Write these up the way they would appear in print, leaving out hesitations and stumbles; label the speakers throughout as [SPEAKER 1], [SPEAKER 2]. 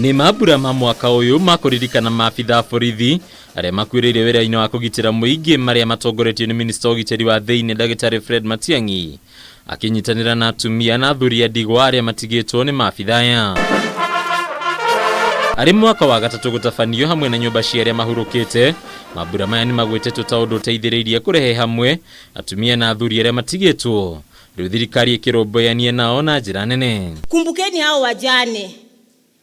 [SPEAKER 1] Nĩ mambura ma mwaka ũyũ ma kũririkana maabitha a borithi arĩa makuĩrĩire wĩra-inĩ wa kũgitĩra mũingĩ marĩa matongoretio nĩ minista wa ũgitĩri wa thĩinĩ Ndagĩtarĩ Fred Matiang'i akĩnyitanĩra na atumia na athuri a ndigwa arĩa matigĩtwo nĩ maabitha aya. Arĩ mwaka wa gatatũ gũtabanio hamwe na nyũmba cia arĩa mahurũkĩte, mambura maya nĩ magwetetwo ta ũndũ ũteithĩrĩirie kũrehe hamwe atumia na athuri arĩa matigĩtwo rĩu thirikari ĩkĩrũmbũyania nao na njĩra nene.
[SPEAKER 2] Kumbukeni hao wajane,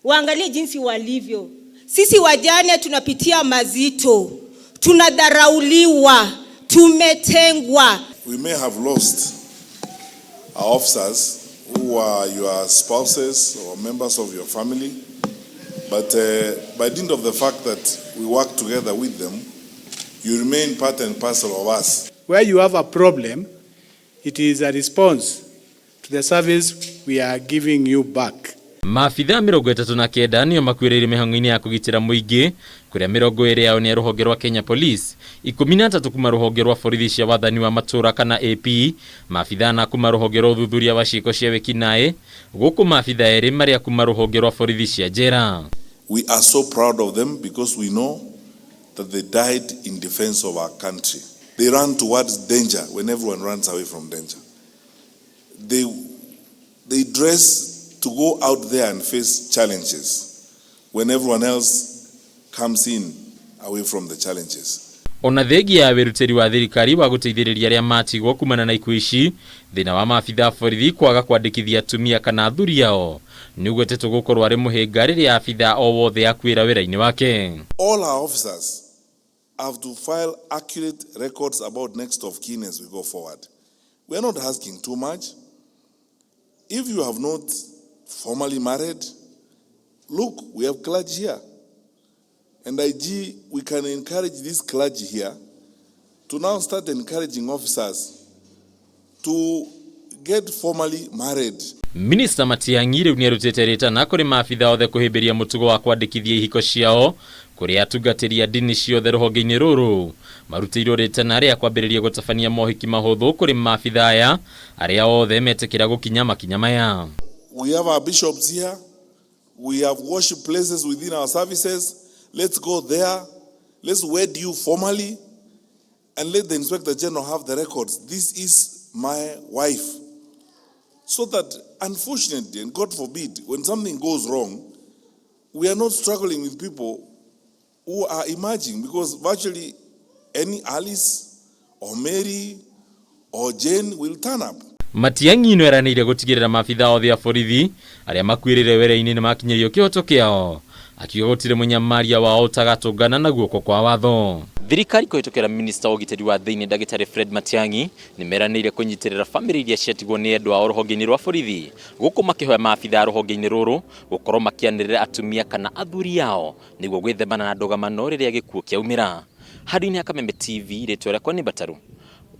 [SPEAKER 2] waangalie jinsi walivyo. Sisi wajane tunapitia mazito, tunadharauliwa, tumetengwa.
[SPEAKER 3] We may have lost our officers who are your spouses or members of your family, but by dint of the fact that we work together with them, you remain part and parcel of us.
[SPEAKER 4] Where you have a problem, it is a response to the service we are giving you back.
[SPEAKER 1] Maabitha 39 nĩo makuĩrĩire mĩhang'o-inĩ ya kũgitĩra mũingĩ kũrĩa 20 yao nĩ a rũhonge rwa Kenya Police, 13 kuma rũhonge rwa borithi cia wathani wa matũũra kana AP, maabitha ana kuma rũhonge rwa ũthuthuria wa ciĩko cia wĩkinaĩ, gũkũ maabitha erĩ marĩ a kuma rũhonge rwa borithi cia njera.
[SPEAKER 3] We are so proud of them because we know that they died in defense of our country. They run towards danger when everyone runs away from danger. They dress to go out there and face challenges when everyone else comes in away from the challenges.
[SPEAKER 1] Ona thengia ya wĩrutĩri wa thirikari wa gũteithĩrĩria arĩa matigwo kumana na ikuũ ici, thĩna wa maabitha a borithi kwaga kwandĩkithia atumia kana athuri ao nĩ ũgwetetwo gũkorwo arĩ mũhĩnga rĩrĩa abitha o wothe akuĩra wĩra-inĩ wake.
[SPEAKER 3] All our officers have to file accurate records about next of kin as we go forward. We are not asking too much. If you have not formally married, look, we have clergy here. And IG, we can encourage this clergy here to now start encouraging officers to get formally married.
[SPEAKER 1] Minista Matiang'i rĩu nĩarutĩte rĩtana kũrĩ maabitha othe kũhĩmbĩria mũtugo wa kwandĩkithia ihiko ciao kũrĩ atungatĩri a ndini ciothe rũhonge-inĩ rũrũ marutĩirwo rĩtana rĩa kwambĩrĩria gũtabania mohiki mahũthũ kũrĩ maabitha aya arĩa othe metĩkĩra gũkinya makinya maya.
[SPEAKER 3] We have our bishops here. We have worship places within our services. Let's go there. Let's wed you formally and let the Inspector General have the records. This is my wife. So that, unfortunately, and God forbid, when something goes wrong, we are not struggling with people who are emerging, because virtually any Alice or Mary or Jane will turn up.
[SPEAKER 1] Matiang'i no eranĩire gũtigĩrĩra maabitha othe a borithi arĩa makuĩrĩire wĩra-inĩ nĩ makinyĩrio kĩhoto kĩao, akiuga gũtirĩ mũnyamaria wao ũtagatũngana na guoko kwa watho. Thirikari kũhĩtũkĩra minista wa ũgitĩri wa thĩinĩ Ndagĩtarĩ Fred Matiang'i nĩ meranĩire kũnyitĩrĩra bamĩrĩ iria ciatigwo nĩ endwa ao rũhonge-inĩ rwa borithi, gũkũ makĩhoya maabitha a rũhonge-inĩ rũrũ gũkorwo makĩanĩrĩra atumia kana athuri ao nĩguo gwĩthemana na ndũgamano rĩrĩa gĩkuũ kĩaumĩra. Handũ-inĩ ha Kameme TV, rĩtwa rĩakwa nĩ Mbataru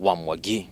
[SPEAKER 1] wa Mwangi.